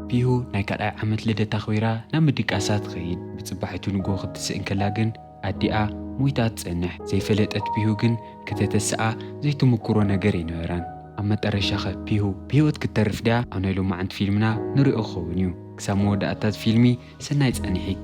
ፒሁ ናይ ካልኣይ ዓመት ልደት ኣኽቢራ ናብ ምድቃሳ ትኸይድ። ብጽባሒቱ ንግሆ ክትስእ እንከላ ግን ኣዲኣ ሞይታ ትጸንሕ። ዘይፈለጠት ፒሁ ግን ከተተስኣ ዘይትምክሮ ነገር ኣይነበራን። ኣብ መጠረሻኸ ፒሁ ብህይወት ክትተርፍ ድያ? ኣብ ናይ ሎማዓንቲ ፊልምና ንሪኦ ክኸውን እዩ። ክሳብ መወዳእታ እዚ ፊልሚ ሰናይ ጻንሒት።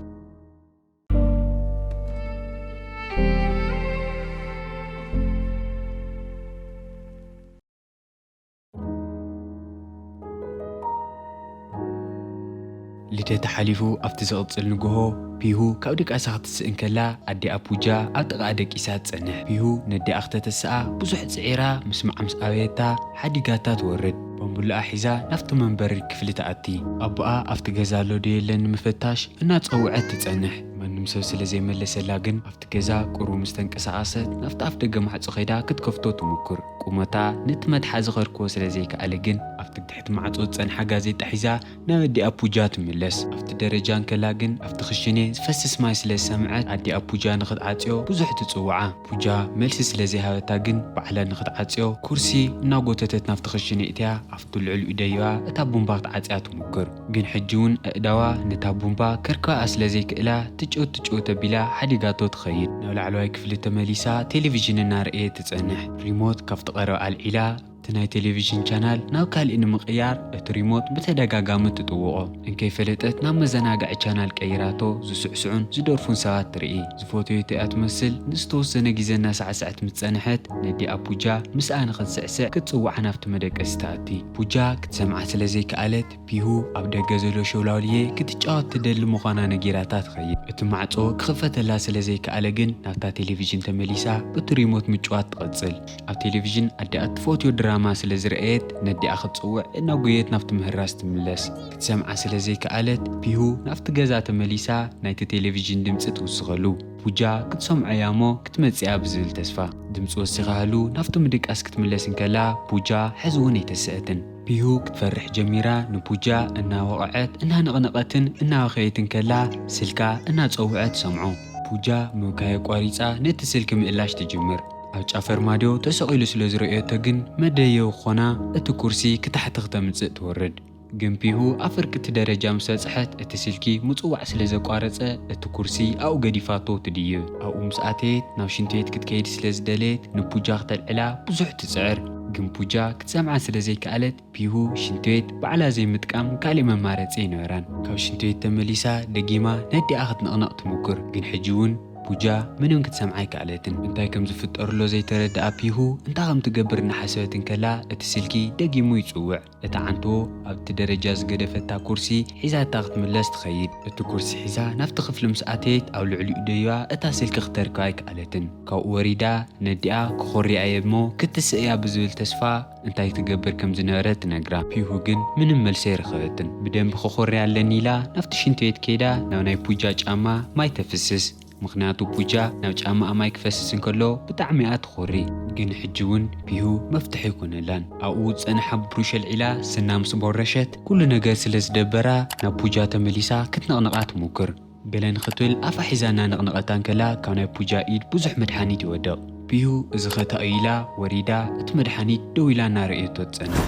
ልደት ሓሊፉ ኣብቲ ዝቕጽል ንግሆ ፒሁ ካብ ድቃሳ ክትስእ እንከላ ኣዲኣ ፑጃ ኣብ ጥቓኣ ደቂሳ ትጸንሕ። ፒሁ ነዲኣ ክተተስኣ ብዙሕ ጽዒራ ምስማዓ ምስ ኣበየታ ሓዲጋታ ትወርድ። ባምቡላኣ ሒዛ ናብቲ መንበሪ ክፍሊ ትኣቲ። ኣቦኣ ኣብቲ ገዛ ኣሎ ዶ የለን ንምፍታሽ እናጸውዐት ትጸንሕ። ማንም ሰብ ስለ ዘይመለሰላ ግን ኣብቲ ገዛ ቁሩብ ምስ ተንቀሳቐሰት ናብቲ ኣፍ ደገ ማዕጾ ከይዳ ክትከፍቶ ትሙክር። ቁመታ ነቲ መትሓዚ ከርክቦ ስለ ዘይከኣለ ግን ኣብቲ ትሕቲ ማዕጾ ዝጸንሓ ጋዜጣ ሒዛ ናብ ኣዲኣ ፑጃ ትምለስ። ኣብቲ ደረጃ እንከላ ግን ኣብቲ ክሽኔ ዝፈስስ ማይ ስለ ዝሰምዐት ኣዲኣ ፑጃ ንኽትዓጽዮ ብዙሕ ትጽውዓ። ፑጃ መልሲ ስለ ዘይሃበታ ግን ባዕላ ንኽትዓጽዮ ኩርሲ እናጎተተት ናብቲ ክሽኔ እትያ ኣብቲ ልዕሊኡ ደይባ እታ ቡምባ ክትዓጽያ ትሙክር። ግን ሕጂ እውን ኣእዳዋ ነታ ቡምባ ከርክባኣ ስለ ዘይክእላ ትጭውት ትጭውት ኣቢላ ሓዲጋቶ ትኸይድ። ናብ ላዕለዋይ ክፍሊ ተመሊሳ ቴሌቪዥን እናረእየት ትጸንሕ። ሪሞት ካብቲ ቀረባ ኣልዒላ እቲ ናይ ቴሌቪዥን ቻናል ናብ ካልእ ንምቕያር እቲ ሪሞት ብተደጋጋሚ ትጥውቖ። እንከይፈለጠት ናብ መዘናግዒ ቻናል ቀይራቶ ዝስዕስዑን ዝደርፉን ሰባት ትርኢ። ዝፈተየቶ እያ ትመስል። ንዝተወሰነ ግዜ እናሳዕሰዐት ምስ ጸንሐት ነዲኣ ፑጃ ምስኣ ንኽትስዕስዕ ክትጽውዓ ናብቲ መደቀሲ ትኣቲ። ፑጃ ክትሰምዓ ስለ ዘይከኣለት ፒሁ ኣብ ደገ ዘሎ ሸውላውልዬ ክትጫወት ትደሊ ምዃና ነጊራታ ትኸይድ። እቲ ማዕጾ ክኽፈተላ ስለ ዘይከኣለ ግን ናብታ ቴሌቪዥን ተመሊሳ በቲ ሪሞት ምጭዋት ትቐጽል። ኣብ ቴሌቪዥን ኣዲኣ እትፈትዮ ድራማ ስለ ዝረኣየት ነዲኣ ክትጽውዕ እናጎየት ናብቲ ምህራስ ትምለስ። ክትሰምዓ ስለ ዘይከኣለት ፒሁ ናብቲ ገዛ ተመሊሳ ናይቲ ቴሌቪዥን ድምጺ ትውስኸሉ። ፑጃ ክትሰምዖ እያ እሞ ክትመጽእ እያ ብዝብል ተስፋ ድምጺ ወሲኻሉ ናብቲ ምድቃስ ክትምለስ እንከላ ፑጃ ሕዚ እውን ኣይተስአትን። ፒሁ ክትፈርሕ ጀሚራ ንፑጃ እናወቕዐት እናነቕነቐትን እናበኸየትን ከላ ስልካ እናጸውዐት ትሰምዖ። ፑጃ ምብካይ ኣቋሪጻ ነቲ ስልኪ ምእላሽ ትጅምር። ኣብ ጫፍ ኣርማድዮ ተሰቒሉ ስለ ዝረእየቶ ግን መደየዊ ክኾና እቲ ኩርሲ ክታሕቲ ክተምጽእ ትወርድ። ግን ፒሁ ኣብ ፍርቂ እቲ ደረጃ ምስ በጽሐት እቲ ስልኪ ምጽዋዕ ስለ ዘቋረጸ እቲ ኩርሲ ኣብኡ ገዲፋቶ ትድይብ። ኣብኡ ምስ ኣተየት ናብ ሽንቲ ቤት ክትከይድ ስለ ዝደለየት ንፑጃ ክተልዕላ ብዙሕ ትጽዕር። ግን ፑጃ ክትሰምዓ ስለ ዘይከኣለት ፒሁ ሽንቲ ቤት ባዕላ ዘይምጥቃም ካልእ መማረጺ ኣይነበራን። ካብ ሽንቲ ቤት ተመሊሳ ደጊማ ነዲኣ ክትነቕነቕ ትሙክር። ግን ሕጂ እውን ፑጃ ምንም ክትሰምዓ ኣይከኣለትን። እንታይ ከም ዝፍጠር ኣሎ ዘይተረድኣ ፒሁ እንታይ ከም ትገብር እናሓሰበት እንከላ እቲ ስልኪ ደጊሙ ይጽውዕ። እታ ዓንቶ ኣብቲ ደረጃ ዝገደፈታ ኩርሲ ሒዛታ ክትምለስ ትኸይድ። እቲ ኩርሲ ሒዛ ናብቲ ክፍሊ ምስ ኣተየት ኣብ ልዕሊኡ ደይባ እታ ስልኪ ክተርክባ ኣይከኣለትን። ካብኡ ወሪዳ ነዲኣ ክኾርያ እየ እሞ ክትስእ እያ ብዝብል ተስፋ እንታይ ትገብር ከም ዝነበረት ትነግራ። ፒሁ ግን ምንም መልሲ ኣይረኸበትን። ብደንቢ ክኾርያ ኣለኒ ኢላ ናብቲ ሽንቲ ቤት ከይዳ ናብ ናይ ፑጃ ጫማ ማይ ተፍስስ። ምኽንያቱ ፑጃ ናብ ጫማኣ ማይ ክፈስስ እንከሎ ብጣዕሚ እያ ትኾሪ። ግን ሕጂ እውን ፒሁ መፍትሒ ኣይኮነላን። ኣብኡ ዝጸንሓ ብሩሽ ኣልዒላ ስና ምስ ቦረሸት ኩሉ ነገር ስለ ዝደበራ ናብ ፑጃ ተመሊሳ ክትነቕንቓ ትሙክር። ገለ ንኽትብል ኣፋ ሒዛ እናነቕነቐታ እንከላ ካብ ናይ ፑጃ ኢድ ብዙሕ መድሓኒት ይወድቕ። ፒሁ እዚ ኸ እንታይ እዩ ኢላ ወሪዳ እቲ መድሓኒት ደው ኢላ እናረእየቶ ትጸንሕ።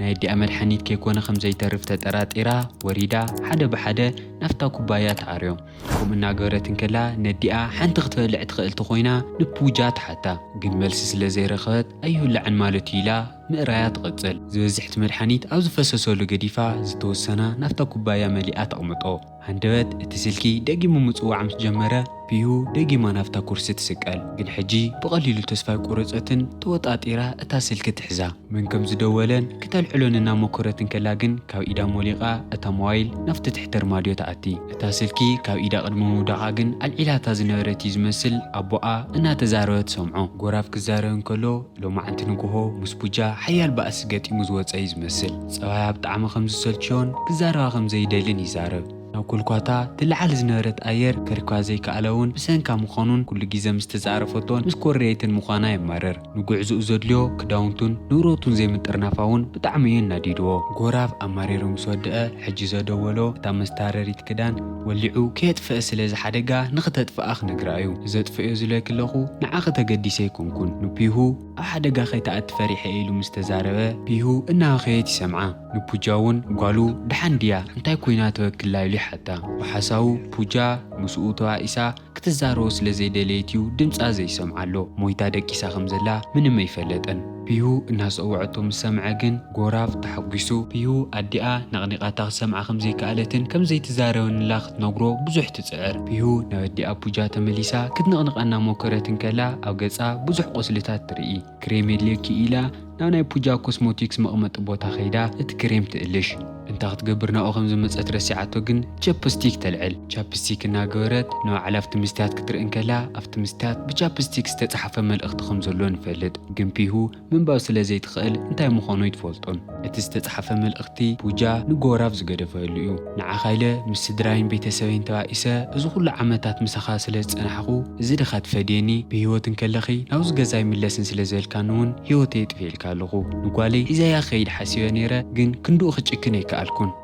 ናይ ኣዲኣ መድሓኒት ከይኮነ ከም ዘይተርፍ ተጠራጢራ ወሪዳ ሓደ ብሓደ ናብታ ኩባያ ትዓርዮ። ከምኡ እናገበረት እንከላ ነዲኣ ሓንቲ ክትበልዕ ትኽእል ተኾይና ንፑጃ ትሓታ። ግን መልሲ ስለ ዘይረኸበት ኣይብላዕን ማለት እዩ ኢላ ምእራያ ትቐጽል። ዝበዝሕ እቲ መድሓኒት ኣብ ዝፈሰሰሉ ገዲፋ ዝተወሰና ናብታ ኩባያ መሊኣ ተቕምጦ። ሃንደበት እቲ ስልኪ ደጊሙ ምጽዋዕ ምስ ጀመረ ፒሁ ደጊማ ናብታ ኩርሲ ትስቀል። ግን ሕጂ ብቐሊሉ ተስፋ ኣይቆረጸትን። ተወጣጢራ እታ ስልኪ ትሕዛ። መን ከም ዝደወለን ክተልዕሎን እናሞከረት እንከላ ግን ካብ ኢዳ ሞሊቓ እታ ሞባይል ናብቲ ትሕቲ ኣርማድዮ ትኣቲ። እታ ስልኪ ካብ ኢዳ ቅድሚ ምውዳቓ ግን ኣልዒላታ ዝነበረት እዩ ዝመስል ኣቦኣ እናተዛረበ ትሰምዖ። ጎራፍ ክዛረብ እንከሎ ሎማዓንቲ ንግሆ ምስ ፑጃ ሓያል ባእሲ ገጢሙ ዝወጸ እዩ ዝመስል። ጸባያ ብጣዕሚ ከም ዝሰልችዮን ክዛረባ ከም ዘይደልን ይዛረብ። ኣብ ኮልኳታ ትለዓል ዝነበረት ኣየር ከርክባ ዘይከኣለ እውን ብሰንካ ምዃኑን ኩሉ ግዜ ምስ ተዛረፈቶን ምስ ኮረየትን ምዃና የማርር። ንጉዕዞኡ ዘድልዮ ክዳውንቱን ንብረቱን ዘይምጥርናፋ እውን ብጣዕሚ እዩ እናዲድዎ። ጎራፍ ኣማሪሩ ምስ ወደአ፣ ሕጂ ዘደወሎ እታ መስታረሪት ክዳን ወሊዑ ከየጥፍአ፣ ስለዚ ሓደጋ ንኽተጥፍኣ ክነግራ እዩ። ዘጥፍእዮ ዝለኪ ኣለኹ፣ ንዓኺ ተገዲሰ ኣይኮንኩን። ንፒሁ ኣብ ሓደጋ ከይትኣቲ ፈሪሐ ኢሉ ምስ ተዛረበ፣ ፒሁ እናበኸየት ይሰምዓ። ንፑጃ እውን ጓሉ ደሓን ድያ፣ እንታይ ኮይና ተበክላ ኢሉ ይሓታ። ብሓሳቡ ፑጃ ምስኡ ተባኢሳ ክትዛረቦ ስለ ዘይደለየት እዩ ድምጻ ዘይሰምዓሎ። ሞይታ ደቂሳ ከም ዘላ ምንም ኣይፈለጠን። ፒሁ እናጸውዐቶ ምስ ሰምዐ ግን ጎራፍ ተሓጒሱ። ፒሁ ኣዲኣ ነቕኒቓታ ክትሰምዓ ከም ዘይከኣለትን ከም ዘይትዛረበንላ ክትነግሮ ብዙሕ ትጽዕር። ፒሁ ናብ ኣዲኣ ፑጃ ተመሊሳ ክትንቕንቓ እናሞከረት እንከላ ኣብ ገጻ ብዙሕ ቁስልታት ትርኢ። ክሬም የድልየኪ ኢላ ናብ ናይ ፑጃ ኮስሞቲክስ መቕመጢ ቦታ ከይዳ እቲ ክሬም ትእልሽ። እንታይ ክትገብር ናብኡ ከም ዝመጸት ረሲዓቶ፣ ግን ቻፕስቲክ ተልዕል። ቻፕስቲክ እናገበረት ንባዕላ ኣብቲ መስትያት ክትርኢ እንከላ ኣብቲ መስትያት ብቻፕስቲክ ዝተጻሕፈ መልእኽቲ ከም ዘሎ ንፈልጥ። ግን ፒሁ ምንባብ ስለ ዘይትኽእል እንታይ ምዃኑ ኣይትፈልጦን። እቲ ዝተጻሕፈ መልእኽቲ ፑጃ ንጎራፍ ዝገደፈሉ እዩ። ንዓኻ ኢለ ምስ ስድራይን ቤተሰበይን ተባኢሰ እዚ ኩሉ ዓመታት ምሳኻ ስለ ዝጸናሕኹ፣ እዚ ድኻ ትፈድየኒ? ብህይወት እንከለኺ ናብዚ ገዛ ኣይምለስን ስለ ዝበልካኒ እውን ህይወተይ የጥፍኤልካ ኣለኹ። ንጓለይ ሒዘያ ክኸይድ ሓሲበ ነይረ፣ ግን ክንድኡ ክጭክን ኣይከኣልኩን።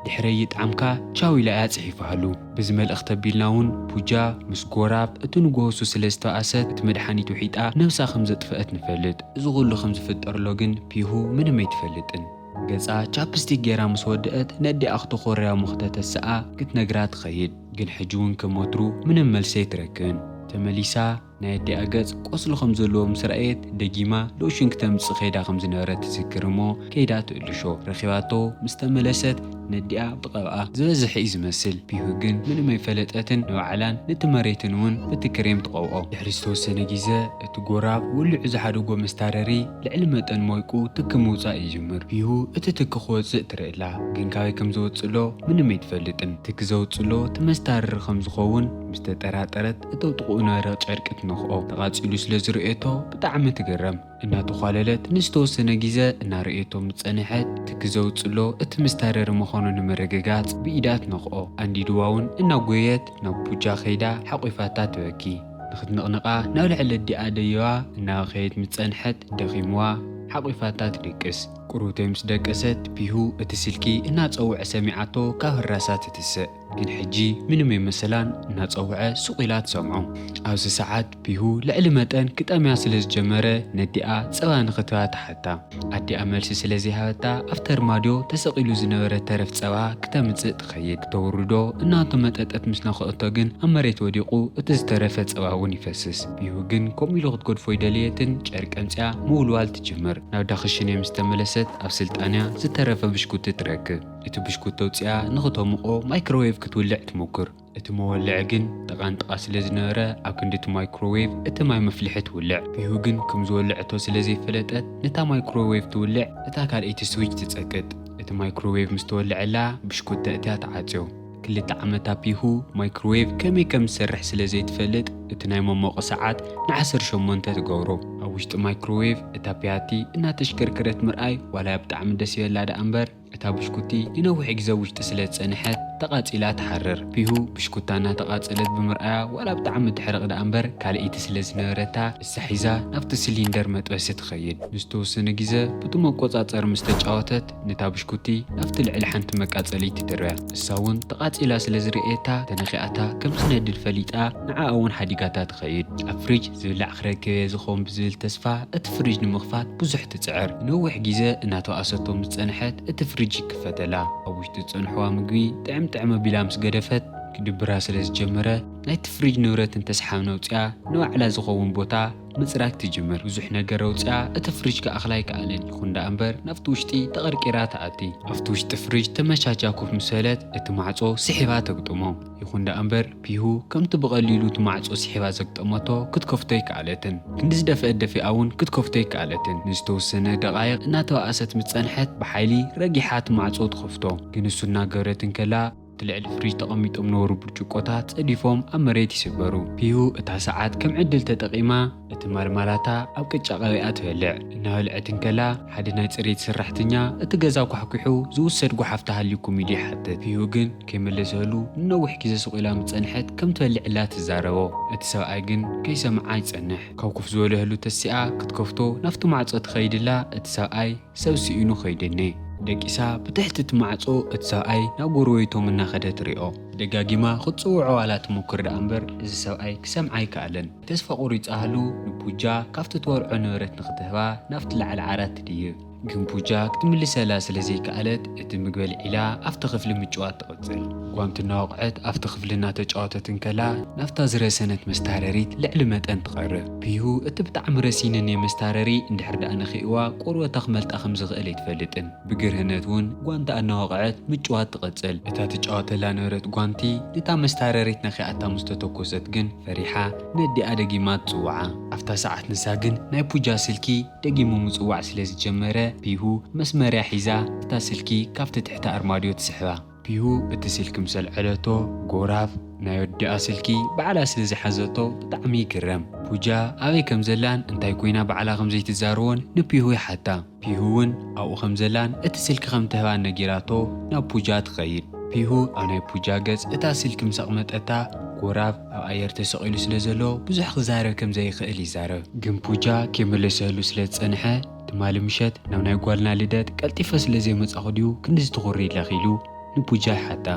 ድሕረይ ይጥዓምካ፣ ቻው ኢላ እያ ጽሒፋሉ። በዚ መልእኽቲ ኣቢልና እውን ፑጃ ምስ ጎራፍ እቲ ንግሆ እሱ ስለ ዝተባእሰት እቲ መድሓኒት ውሒጣ ነብሳ ከም ዘጥፍአት ንፈልጥ። እዚ ኩሉ ከም ዝፍጠርሎ ግን ፒሁ ምንም ኣይትፈልጥን። ገጻ ቻፕስቲክ ጌራ ምስ ወደአት ነዲኣ ክተኾርያ እሞ ክተተስኣ ክትነግራ ትኸይድ። ግን ሕጂ እውን ከም ወትሩ ምንም መልሲ ኣይትረክብን። ተመሊሳ ናይ ኣዲኣ ገጽ ቆስሊ ከም ዘለዎ ምስ ረኣየት ደጊማ ሎሽን ክተምጽእ ከይዳ ከም ዝነበረት ትዝክር እሞ ከይዳ ትእልሾ። ረኺባቶ ምስ ተመለሰት ነዲኣ ብቐብኣ ዝበዝሕ እዩ ዝመስል። ፒሁ ግን ምንም ኣይፈለጠትን። ንባዕላን ነቲ መሬትን እውን በቲ ክሬም ትቐብኦ። ድሕሪ ዝተወሰነ ግዜ እቲ ጎራፍ ውልዑ ዝሓደጎ መስታረሪ ልዕሊ መጠን ሞይቁ ትኪ ምውጻእ ይጅምር። ፒሁ እቲ ትኪ ክወጽእ ትርኢ ኣላ፣ ግን ካበይ ከም ዘወጽእሎ ምንም ኣይትፈልጥን። ትኪ ዘውጽእሎ እቲ መስታረሪ ከም ዝኸውን ምስ ተጠራጠረት እተው ጥቕኡ ነበረ ጨርቂ ትነኽኦ። ተቓጺሉ ስለ ዝርእየቶ ብጣዕሚ ትግረም። እናተዃለለት ንዝተወሰነ ግዜ እናርእየቶ ምስ ጸንሐት፣ ትኪ ዘውጽእሎ እቲ መስታረሪ ምዃኑ ንምርግጋጽ ብኢዳ ትነኽኦ። ኣንዲድዋ እውን እናጎየት ናብ ፑጃ ከይዳ ሓቑፋታ ትበኪ። ንኽትንቕንቓ ናብ ልዕሊ ኣዲኣ ደየዋ እናበኸየት ምስ ጸንሐት ደኺምዋ ሓቑፋታ ትድቅስ። ቁሩብተይ ምስ ደቀሰት ፒሁ እቲ ስልኪ እናጸውዐ ሰሚዓቶ ካብ ህራሳ ትትስእ። ግን ሕጂ ምንም ኣይመሰላን፣ እናጸውዐ ሱቕ ኢላ ትሰምዖ። ኣብዚ ሰዓት ፒሁ ልዕሊ መጠን ክጠምያ ስለ ዝጀመረ ነዲኣ ጸባ ንኽትባ ትሓታ። ኣዲኣ መልሲ ስለ ዘይሃበታ ኣብቲ ኣርማድዮ ተሰቒሉ ዝነበረ ተረፍ ጸባ ክተምጽእ ትኸይድ። ክተውርዶ እናተመጠጠት ምስ ነኽአቶ ግን ኣብ መሬት ወዲቑ እቲ ዝተረፈ ጸባ እውን ይፈስስ። ፒሁ ግን ከምኡ ኢሉ ክትገድፎ ኣይደለየትን። ጨርቂ ኣምጺኣ ምውልዋል ትጅምር። ናብ ዳኽሽነ ምስ ተመለሰት ኣብ ስልጣንያ ዝተረፈ ብሽኩቲ ትረክብ። እቲ ብሽኩቲ ኣውጺኣ ንኽተሙቖ ማይክሮዌቭ ክትውልዕ ትሞክር። እቲ መወልዒ ግን ተቓንጥቓ ስለ ዝነበረ ኣብ ክንዲ እቲ ማይክሮዌቭ እቲ ማይ መፍልሒ ትውልዕ። ፒሁ ግን ከም ዝወለዐቶ ስለ ዘይፈለጠት ነታ ማይክሮዌቭ ትውልዕ እታ ካልኣይቲ ስዊች ትጸቅጥ። እቲ ማይክሮዌቭ ምስ ተወልዐላ ብሽኩቲ ኣእትያ ትዓጽዮ። ክልተ ዓመታ ፒሁ ማይክሮዌቭ ከመይ ከም ዝሰርሕ ስለ ዘይትፈልጥ እቲ ናይ መሞቒ ሰዓት ንዓሰርተ ሸሞንተ ትገብሮ። ኣብ ውሽጢ ማይክሮዌቭ እታ ፒያቲ እናተሽከርከረት ምርኣይ ዋላ ብጣዕሚ ደስ ይበላ ደኣ እምበር እታ ብሽኩቲ ንነዊሕ ግዜ ኣብ ውሽጢ ስለ ዝጸንሐት ተቓጺላ ትሓርር። ፒሁ ብሽኩታ እናተቓጸለት ብምርኣያ ዋላ ብጣዕሚ ትሕርቕ ደኣ እምበር ካልኣይቲ ስለ ዝነበረታ እሳ ሒዛ ናብቲ ሲሊንደር መጥበሲ ትኸይድ። ንዝተወሰነ ግዜ ብቲ መቆጻጸሪ ምስ ተጫወተት ነታ ብሽኩቲ ናብቲ ልዕሊ ሓንቲ መቃጸሊ ትድርብያ። እሳ እውን ተቓጺላ ስለ ዝርእየታ ተነኺኣታ ከም ትነድድ ፈሊጣ ንዓኣ እውን ሓዲጋታ ትኸይድ። ኣብ ፍሪጅ ዝብላዕ ክረክብ እየ ዝኸውን ብዝብል ተስፋ እቲ ፍሪጅ ንምኽፋት ብዙሕ ትጽዕር። ንነዊሕ ግዜ እናተባእሰቶ ምስ ጸንሐት እቲ ፍሪጅ ይክፈተላ። ኣብ ውሽጢ ዝጸንሕዋ ምግቢ ጥዕም ጥዕም ኣቢላ ምስ ገደፈት ክድብራ ስለ ዝጀመረ ናይቲ ፍሪጅ ንብረት እንተስሓብ ነውጽያ ንባዕላ ዝኸውን ቦታ ምጽራግ ትጅምር። ብዙሕ ነገር ኣውጽኣ እቲ ፍሪጅ ክኣኽላ ኣይከኣለን። ይኹን ደኣ እምበር ናብቲ ውሽጢ ተቐርቂራ ትኣቲ። ኣብቲ ውሽጢ ፍሪጅ ተመቻችያ ኮፍ ምስ በለት እቲ ማዕጾ ስሒባ ተግጥሞ። ይኹን ደኣ እምበር ፒሁ ከምቲ ብቐሊሉ እቲ ማዕጾ ስሒባ ዘግጠመቶ ክትከፍቶ ኣይከኣለትን። ክንዲ ዝደፍአት ደፊኣ እውን ክትከፍቶ ኣይከኣለትን። ንዝተወሰነ ደቓይቕ እናተባእሰት ምስ ጸንሐት ብሓይሊ ረጊሓ እቲ ማዕጾ ትኸፍቶ። ግን እሱ እናገበረት እንከላ እቲ ልዕሊ ፍሪጅ ተቐሚጦም ነበሩ ብርጭቆታት ጸዲፎም ኣብ መሬት ይስበሩ። ፒሁ እታ ሰዓት ከም ዕድል ተጠቒማ እቲ ማልማላታ ኣብ ቅጫ ቀቢኣ ትበልዕ። እናበልዐት እንከላ ሓደ ናይ ጽሬት ሰራሕተኛ እቲ ገዛ ኳሕኲሑ ዝውሰድ ጓሓፍ ተሃልዩኩም ኢሉ ይሓትት። ፒሁ ግን ከይመለሰሉ ንነዊሕ ግዜ ስቕ ኢላ ምስ ጸንሐት ከም ትበልዕላ ትዛረቦ። እቲ ሰብኣይ ግን ከይሰምዓ ይጸንሕ። ካብ ኮፍ ዝበለሉ ተሲኣ ክትከፍቶ ናብቲ ማዕጾ ትኸይድላ እቲ ሰብኣይ ሰብ ስኢኑ ኸይደኒ። ደቂሳ ብትሕቲ እቲ ማዕጾ እቲ ሰብኣይ ናብ ጎረቤቶም እናኸደ ትሪኦ። ደጋጊማ ክትጽውዖ ዋላ ትሞክር ደኣ እምበር እዚ ሰብኣይ ክሰምዓ ኣይከኣለን። ተስፋ ቆሪጻ ሃሉ ንፑጃ ካብቲ ትበልዖ ነበረት ንኽትህባ ናብቲ ላዕሊ ዓራት ትድይብ። ግን ፑጃ ክትምልሰላ ስለ ዘይከኣለት እቲ ምግቢ ኣልዒላ ኣብቲ ክፍሊ ምጭዋት ትቕጽል። ጓንቲ እናወቕዐት ኣብቲ ክፍሊ እናተጫወተት እንከላ ናብታ ዝረሰነት መስታረሪት ልዕሊ መጠን ትቐርብ። ፒሁ እቲ ብጣዕሚ ረሲንኒ መስታረሪ እንድሕር ደኣ ነኺእዋ ቆርበታ ክመልጣ ከም ዝኽእል ኣይትፈልጥን። ብግርህነት እውን ጓንታ እናወቕዐት ምጭዋት ትቐጽል። እታ ትጫወተላ ነበረት ጓንቲ ነታ መስታረሪት ነኺኣታ ምስ ተተኮሰት ግን ፈሪሓ ነዲኣ ደጊማ ትጽውዓ። ኣብታ ሰዓት ንሳ ግን ናይ ፑጃ ስልኪ ደጊሙ ምጽዋዕ ስለ ዝጀመረ ፒሁ መስመርያ ሒዛ እታ ስልኪ ካብቲ ትሕቲ ኣርማድዮ ትስሕባ። ፒሁ እቲ ስልኪ ምስ ኣልዐለቶ ጎራፍ ናይ ወዲኣ ስልኪ ባዕላ ስለ ዝሓዘቶ ብጣዕሚ ይግረም። ፑጃ ኣበይ ከም ዘላን እንታይ ኮይና ባዕላ ከም ዘይትዛረቦን ንፒሁ ይሓታ። ፒሁ እውን ኣብኡ ከም ዘላን እቲ ስልኪ ከም ትህባን ነጊራቶ ናብ ፑጃ ትኸይድ። ፒሁ ኣብ ናይ ፑጃ ገጽ እታ ስልኪ ምስ ኣቕመጠታ ጎራፍ ኣብ ኣየር ተሰቒሉ ስለ ዘሎ ብዙሕ ክዛረብ ከም ዘይኽእል ይዛረብ። ግን ፑጃ ከይመለሰሉ ስለ ዝጸንሐ ትማሊ ምሸት ናብ ናይ ጓልና ልደት ቀልጢፈ ስለ ዘይመጻኹ ድዩ ክንድዚ ትኹሪ ኢለኺ ኢሉ ንፑጃ ይሓታ።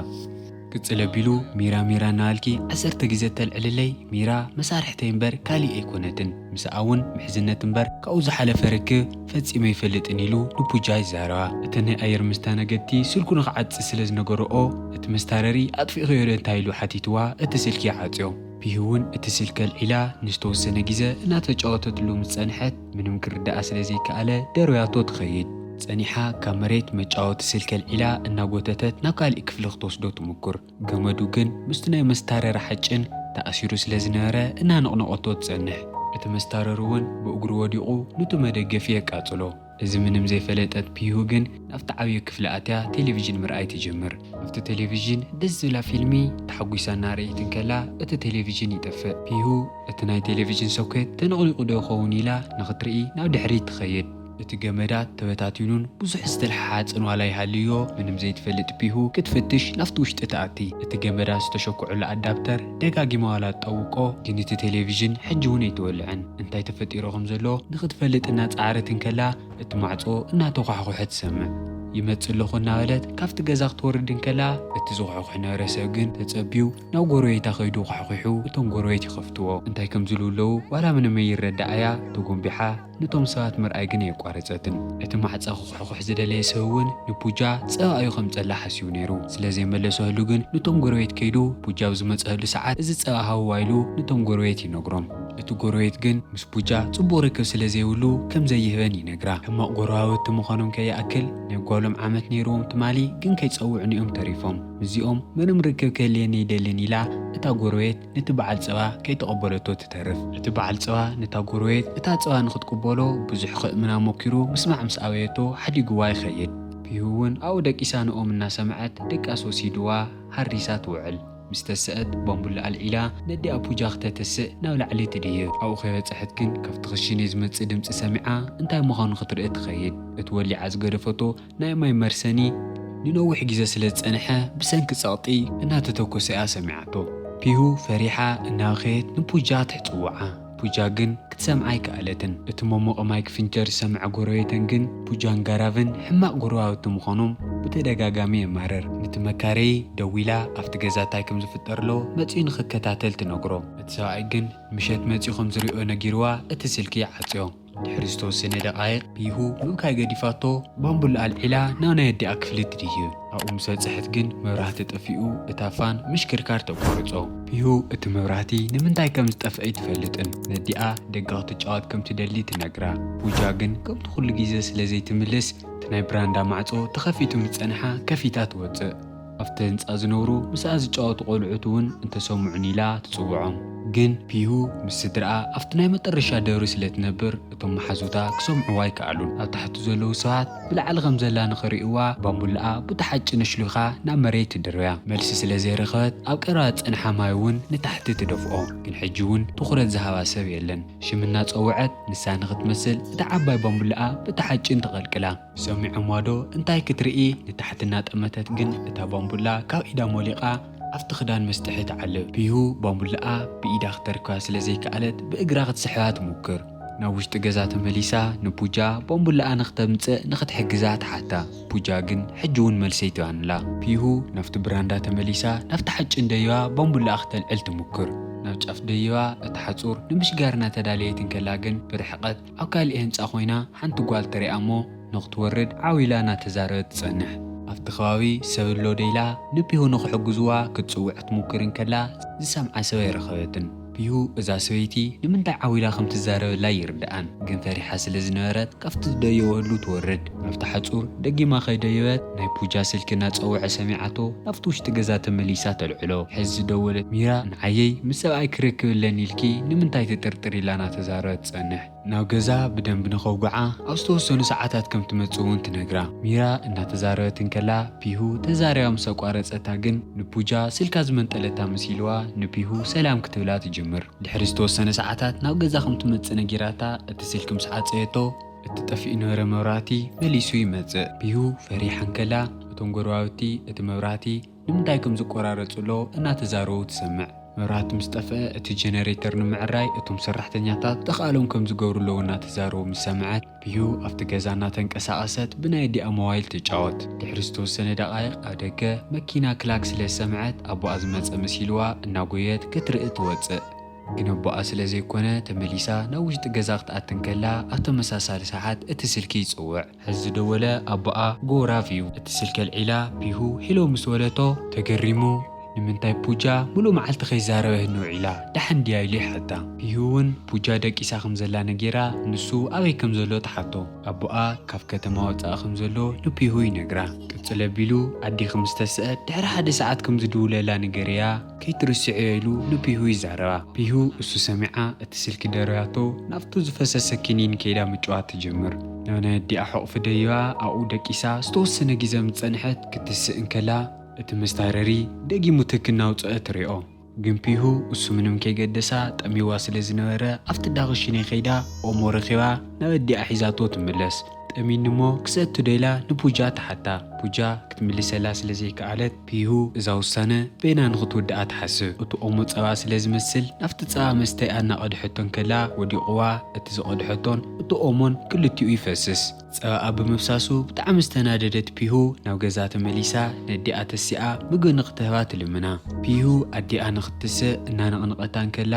ቅጽል ኣቢሉ ሚራ ሚራ እናበልኪ ዓሰርተ ግዜ እተልዕልለይ ሚራ መሳርሕተይ እምበር ካሊእ ኣይኮነትን። ምስኣ እውን ምሕዝነት እምበር ካብኡ ዝሓለፈ ርክብ ፈጺመ ኣይፈልጥን ኢሉ ንፑጃ ይዛረባ። እቲ ናይ ኣየር መስተኣናገድቲ ስልኩ ንኽዓጽ ስለ ዝነገርኦ እቲ መስታረሪ ኣጥፊእኽዮ ዶ እንታይ ኢሉ ሓቲትዋ እቲ ስልኪ ይዓጽዮ። ፒሁ እውን እቲ ስልኪ ኣልዒላ ንዝተወሰነ ግዜ እናተጫወተትሉ ምስ ጸንሐት ምንም ክርድኣ ስለ ዘይከኣለ ደርብያቶ ትኸይድ። ጸኒሓ ካብ መሬት መጫወቲ ስልኪ ኣልዒላ እናጎተተት ናብ ካሊእ ክፍሊ ክትወስዶ ትምኩር። ገመዱ ግን ምስቲ ናይ መስታረሪ ሓጭን ተኣሲሩ ስለ ዝነበረ እናነቕነቐቶ ትጸንሕ። እቲ መስታረሪ እውን ብእግሩ ወዲቑ ኑቲ መደገፊ የቃጽሎ። እዚ ምንም ዘይፈለጠት ፒሁ ግን ናብቲ ዓብዪ ክፍሊ ኣትያ ቴሌቪዥን ምርኣይ ትጅምር። ኣብቲ ቴሌቪዥን ደስ ዝብላ ፊልሚ ተሓጒሳ እናርኣየት እንከላ እቲ ቴሌቪዥን ይጠፍእ። ፒሁ እቲ ናይ ቴሌቪዥን ሶኬት ተነቕኒቑ ዶ ይኸውን ኢላ ንኽትርኢ ናብ ድሕሪት ትኸይድ። እቲ ገመዳት ተበታቲኑን ብዙሕ ዝተለሓሓጽን ዋላ ይሃልዮ ምንም ዘይትፈልጥ ፒሁ ክትፍትሽ ናብቲ ውሽጢ ትኣቲ። እቲ ገመዳት ዝተሸኩዑሉ ኣዳፕተር ደጋጊማ ዋላ ትጠውቆ ግን እቲ ቴሌቪዥን ሕጂ እውን ኣይትወልዕን። እንታይ ተፈጢሩ ከም ዘሎ ንኽትፈልጥ እናጸዓረት እንከላ እቲ ማዕጾ እናተኳሕኩሐ ትሰምዕ። ይመጽእ ኣለኹ እናበለት ካብቲ ገዛ ክትወርድ እንከላ እቲ ዝኹሕኩሕ ነበረ ሰብ ግን ተጸብዩ ናብ ጎረቤታ ከይዱ ኳሕኲሑ እቶም ጎረቤት ይኸፍትዎ። እንታይ ከም ዝብሉ ኣለዉ ዋላ ምንም ኣይረድኣያ ተጎንቢሓ ነቶም ሰባት ምርኣይ ግን ኣየቋረጸትን። እቲ ማዕጸ ክኹሕኩሕ ዝደለየ ሰብ እውን ንፑጃ ጸባ እዩ ከምጸላ ሓሲቡ ነይሩ። ስለ ዘይመለሰሉ ግን ነቶም ጎረቤት ከይዱ ፑጃ ኣብ ዝመጸሉ ሰዓት እዚ ጸባ ሃብዋ ኢሉ ነቶም ጎረቤት ይነግሮም። እቲ ጎረቤት ግን ምስ ፑጃ ጽቡቕ ርክብ ስለ ዘይብሉ ከም ዘይህበን ይነግራ። ሕማቕ ጎረባብቲ ምዃኖም ከይኣክል ናይ ጓሎም ዓመት ነይርዎም ትማሊ ግን ከይጸውዑ ንኦም ተሪፎም። ምስዚኦም ምንም ርክብ ክህልየኒ ኣይደልን ኢላ እታ ጎረቤት ነቲ በዓል ጸባ ከይተቐበለቶ ትተርፍ። እቲ በዓል ጸባ ነታ ጎረቤት እታ ጸባ ንኽትቅበሎ ብዙሕ ክእምና ሞኪሩ ምስማዕ ምስ ኣበየቶ ሓዲግዋ ይኸይድ። ፒሁ እውን ኣብኡ ደቂሳ ንኦም እናሰምዐት ድቃስ ወሲድዋ ሃሪሳ ትውዕል። ምስ ተስአት ባምቡላ ኣልዒላ ነዲኣ ፑጃ ክተተስእ ናብ ላዕሊ ትድይብ። ኣብኡ ከይበጽሐት ግን ካብቲ ክሽነ ዝመጽእ ድምጺ ሰሚዓ እንታይ ምዃኑ ክትርኢ ትኸይድ። እቲ ወሊዓ ዝገደፈቶ ናይ ማይ መርሰኒ ንነዊሕ ግዜ ስለ ዝጸንሐ ብሰንኪ ጸቕጢ እናተተኮሰ እያ ሰሚዓቶ። ፒሁ ፈሪሓ እናበኸየት ንፑጃ ትጽውዓ። ፑጃ ግን ክትሰምዓ ኣይከኣለትን። እቲ መሞቒ ማይ ክፍንጀር ዝሰምዐ ጎረቤተን ግን ፑጃን ጋራቭን ሕማቕ ጎረባብቲ ምዃኖም ብተደጋጋሚ የማርር። ነቲ መካረዪ ደዊላ ኣብቲ ገዛ እንታይ ከም ዝፍጠር ኣሎ መጺኡ ንኽከታተል ትነግሮ። እቲ ሰብኣይ ግን ምሸት መጺኡ ከም ዝሪኦ ነጊርዋ እቲ ስልኪ ይዓጽዮ። ድሕሪ ዝተወሰነ ደቓይቕ ፒሁ ምብካይ ገዲፋቶ ባምቡላ ኣልዒላ ናብ ናይ ኣዲኣ ክፍሊ ትድይብ። ኣብኡ ምስ በጽሐት ግን መብራህቲ ጠፊኡ እታ ፋን ምሽክርካር ተቋርጾ። ፒሁ እቲ መብራህቲ ንምንታይ ከም ዝጠፍአ ኣይትፈልጥን። ነዲኣ ደገ ክትጫወት ከም ትደሊ ትነግራ። ፑጃ ግን ከምቲ ኩሉ ግዜ ስለ ዘይትምልስ እቲ ናይ ብራንዳ ማዕጾ ተኸፊቱ ምስ ጸንሓ ከፊታ ትወጽእ። ኣብቲ ህንጻ ዝነብሩ ምስኣ ዝጫወቱ ቆልዑት እውን እንተሰምዑን ኢላ ትጽውዖም። ግን ፒሁ ምስ ስድራኣ ኣብቲ ናይ መጠረሻ ደብሪ ስለ ትነብር፣ እቶም መሓዙታ ክሰምዕዋ ኣይከኣሉን። ኣብ ታሕቲ ዘለዉ ሰባት ብላዕሊ ከም ዘላ ንኽርእይዋ፣ ባምቡላኣ ቡታ ሓጺን ኣሽሊኻ ናብ መሬት ትድርብያ። መልሲ ስለ ዘይረኸበት፣ ኣብ ቀረባ ዝጸንሓ ማይ እውን ንታሕቲ ትደፍኦ። ግን ሕጂ እውን ትኹረት ዝሃባ ሰብ የለን። ሽም እናጸውዐት፣ ንሳ ንኽትመስል፣ እታ ዓባይ ባምቡላኣ ቡታ ሓጺን ትቐልቅላ። ሰሚዖምዋ ዶ እንታይ ክትርኢ ንታሕቲ እናጠመተት ግን፣ እታ ባምቡላ ካብ ኢዳ ሞሊቓ ኣብቲ ክዳን መስጥሒ ትዓልብ። ፒሁ ባምቡላኣ ብኢዳ ክተርክባ ስለ ዘይከኣለት፣ ብእግራ ክትስሕባ ትሙክር። ናብ ውሽጢ ገዛ ተመሊሳ ንፑጃ ባምቡላኣ ንኽተምጽእ ንኽትሕግዛ ትሓታ። ፑጃ ግን ሕጂ እውን መልሲ ኣይትህባንላ። ፒሁ ናብቲ ብራንዳ ተመሊሳ ናብቲ ሓጺን ደይባ ባምቡላኣ ክተልዕል ትሙክር። ናብ ጫፍ ደይባ እቲ ሓጹር ንምሽጋር እናተዳለየት እንከላ ግን ብርሕቐት ኣብ ካልእ ህንጻ ኮይና ሓንቲ ጓል ትሪኣ እሞ ንኽትወርድ ዓው ኢላ እናተዛረበት ትጸንሕ። ኣብቲ ከባቢ ሰብ ኣሎ ዶ ኢላ ንፒሁ ንኽሕግዝዋ ክትጽውዕ ክትሙክር እንከላ ዝሰምዓ ሰብ ኣይረኸበትን። ፒሁ እዛ ሰበይቲ ንምንታይ ዓው ኢላ ከም ትዛረበላ ኣይርድኣን፣ ግን ፈሪሓ ስለ ዝነበረት ካብቲ ዝደየበሉ ትወርድ። ናብቲ ሓጹር ደጊማ ከይደየበት ናይ ፑጃ ስልኪ እናጸውዐ ሰሚዓቶ ናብቲ ውሽጢ ገዛ ተመሊሳ ተልዕሎ። ሕዚ ዝደወለት ሚራ ንዓየይ ምስ ሰብኣይ ክረክብ ኣለኒ ኢልኪ ንምንታይ ትጥርጥር ኢላ እናተዛረበት ትጸንሕ። ናብ ገዛ ብደንቢ ንኸውግዓ ኣብ ዝተወሰኑ ሰዓታት ከም ትመጽእ እውን ትነግራ። ሚራ እናተዛረበት እንከላ ፒሁ ተዛሪባ ምስ ኣቋረጸታ ግን ንፑጃ ስልካ ዝመንጠለታ መሲልዋ ንፒሁ ሰላም ክትብላ ትጅምር። ድሕሪ ዝተወሰነ ሰዓታት ናብ ገዛ ከም ትመጽእ ነጊራታ እቲ ስልኪ ምስ ዓጸየቶ እቲ ጠፊኡ ነበረ መብራህቲ መሊሱ ይመጽእ። ፒሁ ፈሪሓ እንከላ እቶም ጎረባብቲ እቲ መብራህቲ ንምንታይ ከም ዝቆራረጽ ኣሎ እናተዛረቡ ትሰምዕ። መብራህቲ ምስ ጠፍአ እቲ ጀነሬተር ንምዕራይ እቶም ሰራሕተኛታት ተኽኣሎም ከም ዝገብሩ ኣለዉ እናተዛረቡ ምስ ሰምዐት ፒሁ ኣብቲ ገዛ እናተንቀሳቐሰት ብናይ ኣዲኣ ሞባይል ትጫወት። ድሕሪ ዝተወሰነ ደቓይቕ ኣብ ደገ መኪና ክላክ ስለ ዝሰምዐት ኣቦኣ ዝመጸ መሲልዋ እናጎየት ክትርኢ ትወጽእ። ግን ኣቦኣ ስለ ዘይኮነ ተመሊሳ ናብ ውሽጢ ገዛ ክትኣቲ እንከላ ኣብ ተመሳሳሊ ሰዓት እቲ ስልኪ ይጽውዕ። ሕዚ ዝደወለ ኣቦኣ ጎራቭ እዩ። እቲ ስልኪ ኣልዒላ ፒሁ ሄሎ ምስ በለቶ ተገሪሙ ንምንታይ ፑጃ ሙሉእ መዓልቲ ከይዛረበትኒ ውዒላ ደሓን ድያ ኢሉ ይሓታ። ፒሁ እውን ፑጃ ደቂሳ ከም ዘላ ነጊራ ንሱ ኣበይ ከም ዘሎ ትሓቶ። ኣቦኣ ካብ ከተማ ወጻኢ ከም ዘሎ ንፒሁ ይነግራ። ቅጽል ኣቢሉ ኣዴኺ ምስ ተስአት ድሕሪ ሓደ ሰዓት ከም ዝድውለላ ንገርያ ከይትርስዕዮ ኢሉ ንፒሁ ይዛረባ። ፒሁ እሱ ሰሚዓ እቲ ስልኪ ደርብያቶ ናብቱ ዝፈሰሰ ኪኒን ከይዳ ምጭዋት ትጅምር። ናብ ናይ ኣዲኣ ሕቑፊ ደይባ ኣብኡ ደቂሳ ዝተወሰነ ግዜ ምስ ጸንሐት ክትስእ እንከላ እቲ መስታረሪ ደጊሙ ትክ እናውጽአ ትሪኦ። ግን ፒሁ እሱ ምንም ከይገደሳ ጠሚዋ ስለ ዝነበረ ኣብቲ ዳኽሽኔ ከይዳ ኦሞ ረኺባ ናብ ኣዲኣ ሒዛቶ ትምለስ። ጠሚኒ እሞ ክሰቲ ዶ ኢላ ንፑጃ ትሓታ። ፑጃ ክትምልሰላ ስለ ዘይከኣለት ፒሁ እዛ ውሳነ በይና ንኽትውድኣ ትሓስብ። እቲ ኦሞ ጸባ ስለ ዝመስል ናብቲ ጸባ መስተይኣ እናቐድሐቶ እንከላ ወዲቑዋ እቲ ዝቐድሐቶን እቲ ኦሞን ክልቲኡ ይፈስስ። ጸባኣ ብምፍሳሱ ብጣዕሚ ዝተናደደት ፒሁ ናብ ገዛ ተመሊሳ ነዲኣ ተሲኣ ምግቢ ንኽትህባ ትልምና። ፒሁ ኣዲኣ ንኽትስእ እናነቕነቐታ እንከላ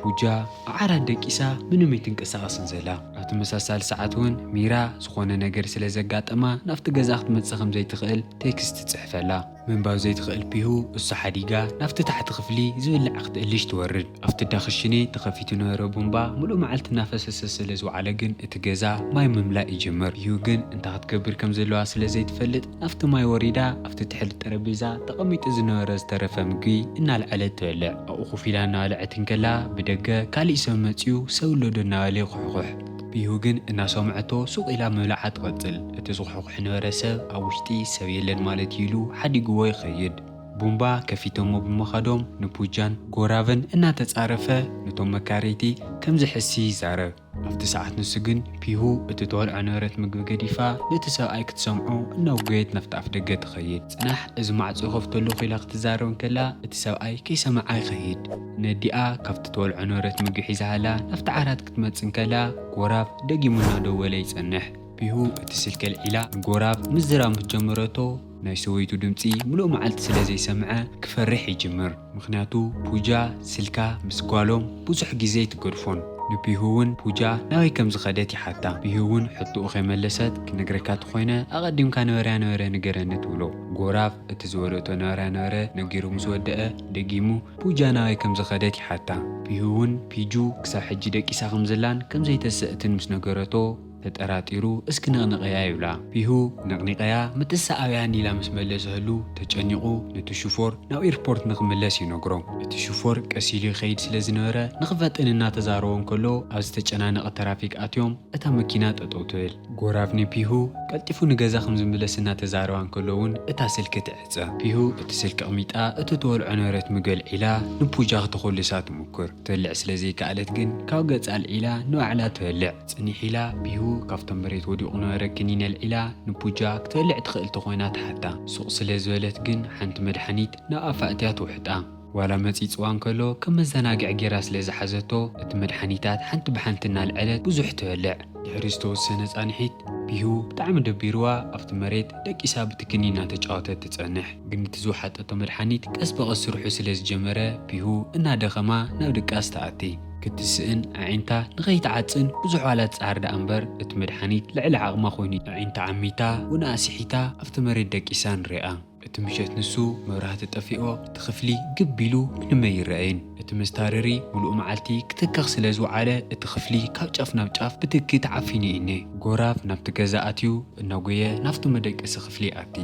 ፑጃ ኣብ ዓራት ደቂሳ ምንም ኣይትንቀሳቐስን ዘላ። ኣብ ተመሳሳሊ ሰዓት እውን ሚራ ዝኾነ ነገር ስለ ዘጋጠማ ናብቲ ገዛ ክትመጽእ ከም ዘይትኽእል ቴክስት ትጽሕፈላ። ምንባብ ዘይትኽእል ፒሁ እሱ ሓዲጋ ናብቲ ታሕቲ ክፍሊ ዝብላዕ ክትእልሽ ትወርድ። ኣብቲ ዳኽሽኔ ተኸፊቱ ነበረ ቡምባ ምሉእ መዓልቲ እናፈሰሰ ስለ ዝወዓለ ግን እቲ ገዛ ማይ ምምላእ ይጅምር። ፒሁ ግን እንታይ ክትገብር ከም ዘለዋ ስለ ዘይትፈልጥ ናብቲ ማይ ወሪዳ ኣብቲ ትሕቲ ጠረጴዛ ተቐሚጡ ዝነበረ ዝተረፈ ምግቢ እናልዐለት ትበልዕ። ኣብኡ ኮፍ ኢላ እናበልዐት እንከላ ብደገ ካሊእ ሰብ መጺኡ ሰብ ኣሎ ዶ እናበለ ይኹሕኹሕ። ፒሁ ግን እናሰምዐቶ ሱቕ ኢላ ምብላዓ ትቐጽል። እቲ ዝኹሕኩሕ ነበረ ሰብ ኣብ ውሽጢ ሰብ የለን ማለት እዩ ኢሉ ሓዲግዎ ይኸይድ። ቡምባ ከፊቶሞ ብምኻዶም ንፑጃን ጎራቨን እናተጻረፈ ነቶም መካረይቲ ከም ዝሕሲ ይዛረብ። ኣብቲ ሰዓት ንሱ ግን ፒሁ እቲ ተወልዖ ነበረት ምግቢ ገዲፋ ነቲ ሰብኣይ ክትሰምዖ እናውጎየት ናብቲ ኣፍ ደገ ትኸይድ። ጽናሕ እዚ ማዕጾ ይኸፍተሉ ኢላ ክትዛረብ እንከላ እቲ ሰብኣይ ከይሰምዓ ይኸይድ። ነዲኣ ካብቲ ተወልዖ ነበረት ምግቢ ሒዛሃላ ናብቲ ዓራት ክትመጽእ እንከላ ጎራቭ ደጊሙ እናደወለ ይጸንሕ። ፒሁ እቲ ስልኪ ኣልዒላ ንጎራቭ ምዝራብ ምስ ጀመረቶ ናይ ሰበይቱ ድምጺ ምሉእ መዓልቲ ስለ ዘይሰምዐ ክፈርሕ ይጅምር። ምኽንያቱ ፑጃ ስልካ ምስ ጓሎም ብዙሕ ግዜ ኣይትገድፎን። ንፒሁ እውን ፑጃ ናበይ ከም ዝኸደት ይሓታ። ፒሁ እውን ሕቶኡ ከይመለሰት ክነግረካ ተኾይነ ኣቐዲምካ ነበረያ ነበረ ንገረኒ ትብሎ። ጎራቭ እቲ ዝበለቶ ነበረያ ነበረ ነጊሩ ምስ ወደአ ደጊሙ ፑጃ ናበይ ከም ዝኸደት ይሓታ። ፒሁ እውን ፒጁ ክሳብ ሕጂ ደቂሳ ከም ዘላን ከም ዘይተሰእትን ምስ ነገረቶ ተጠራጢሩ፣ "እስኪ ነቕንቐያ" ይብላ። ፒሁ ነቕኒቐያ፣ "ምትስኣውያን" ኢላ ምስ መለሰሉ፣ ተጨኒቑ ነቲ ሹፎር ናብ ኤርፖርት ንኽምለስ ይነግሮ። እቲ ሹፎር ቀስ ኢሉ ይኸይድ ስለ ዝነበረ፣ ንኽፈጥን እናተዛረቦ እንከሎ፣ ኣብ ዝተጨናነቐ ትራፊክ ኣትዮም፣ እታ መኪና ጠጠው ትብል። ጎራቭ ንፒሁ ቀልጢፉ ንገዛ ከም ዝምለስ እናተዛረባ እንከሎ እውን፣ እታ ስልኪ ትዕጸ። ፒሁ እቲ ስልኪ ኣቕሚጣ፣ እቲ ትወልዖ ነበረት ምግቢ ኣልዒላ ንፑጃ ክተኾልሳ ትሙክር። ትበልዕ ስለ ዘይከኣለት ግን፣ ካብ ገጻ ኣልዒላ ንባዕላ ትበልዕ። ጽኒሕ ኢላ፣ ፒሁ ካብቶም መሬት ወዲቑ ነበረ ክኒን ኣልዒላ፣ ንፑጃ ክትበልዕ ትኽእል ተኾይና ትሓታ። ሱቕ ስለ ዝበለት ግን፣ ሓንቲ መድሓኒት ናብ ኣፋ ኣእትያ ትውሕጣ። ዋላ መጺጽዋ እንከሎ፣ ከም መዘናግዒ ጌራ ስለ ዝሓዘቶ፣ እቲ መድሓኒታት ሓንቲ ብሓንቲ እናልዐለት ብዙሕ ትበልዕ። ድሕሪ ዝተወሰነ ጻንሒት፣ ፒሁ ብጣዕሚ ደቢርዋ፣ ኣብቲ መሬት ደቂሳ ብቲ ክኒን እናተጫወተት ትጸንሕ። ግን እቲ ዝወሓጠቶ መድሓኒት ቀስ ብቐስ ስርሑ ስለ ዝጀመረ፣ ፒሁ እናደኸማ ናብ ድቃስ ትኣቲ። ክትስእን ኣዒንታ ንኸይትዓጽን ብዙሕ ዋላ ትጽዓር ደኣ እምበር፣ እቲ መድሓኒት ልዕሊ ዓቕማ ኮይኑ፣ ኣዒንታ ዓሚታ፣ ውንኣ ስሒታ ኣብቲ መሬት ደቂሳ ንሪኣ። እቲ ምሸት ንሱ መብራህቲ ጠፊኦ፣ እቲ ክፍሊ ግብ ኢሉ ምንም ኣይረኣይን። እቲ መስታረሪ ምሉእ መዓልቲ ክትከኽ ስለ ዝወዓለ፣ እቲ ክፍሊ ካብ ጫፍ ናብ ጫፍ ብትኪ ተዓፊኑ ይእነ። ጎራቭ ናብቲ ገዛ ኣትዩ እናጎየ ናብቲ መደቀሲ ክፍሊ ይኣቲ።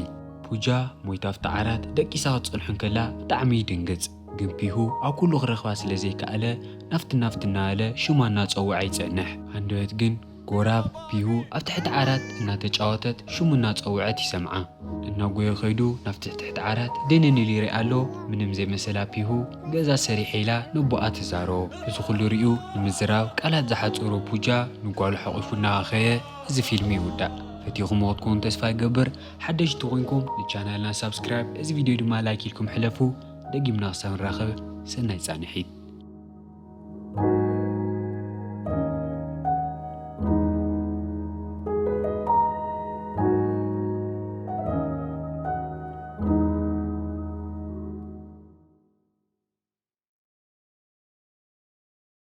ፑጃ ሞይታ ኣብቲ ዓራት ደቂሳ ክትጸንሖ እንከላ ብጣዕሚ ይድንግጽ። ግን ፒሁ ኣብ ኩሉ ክረኽባ ስለ ዘይከኣለ፣ ናፍቲ ናፍቲ እናበለ ሽማ እናጸውዐ ይጸንሕ። ሃንደበት ግን ጎራቭ ፒሁ ኣብ ትሕቲ ዓራት እናተጫወተት ሽሙ እናጸውዐት ይሰምዓ። እናጎየ ከይዱ ናብቲ ትሕቲ ዓራት ደንን ኢሉ ይሪኣ ኣሎ። ምንም ዘይመሰላ ፒሁ፣ "ገዛ ሰሪሐ" ኢላ ነቦኣ ትዛረቦ። እዚ ኩሉ ሪኡ ንምዝራብ ቃላት ዝሓጸሮ ፑጃ ንጓሉ ሓቑፉ እናኸየ እዚ ፊልም ይውዳእ። ፈቲኹሞ ክትኮኑ ተስፋ ይገብር። ሓደሽቲ ኮይንኩም ንቻናልና ሳብስክራይብ፣ እዚ ቪድዮ ድማ ላይክ ኢልኩም ሕለፉ። ደጊምና ክሳብ ንራኸብ ሰናይ ጻንሒት።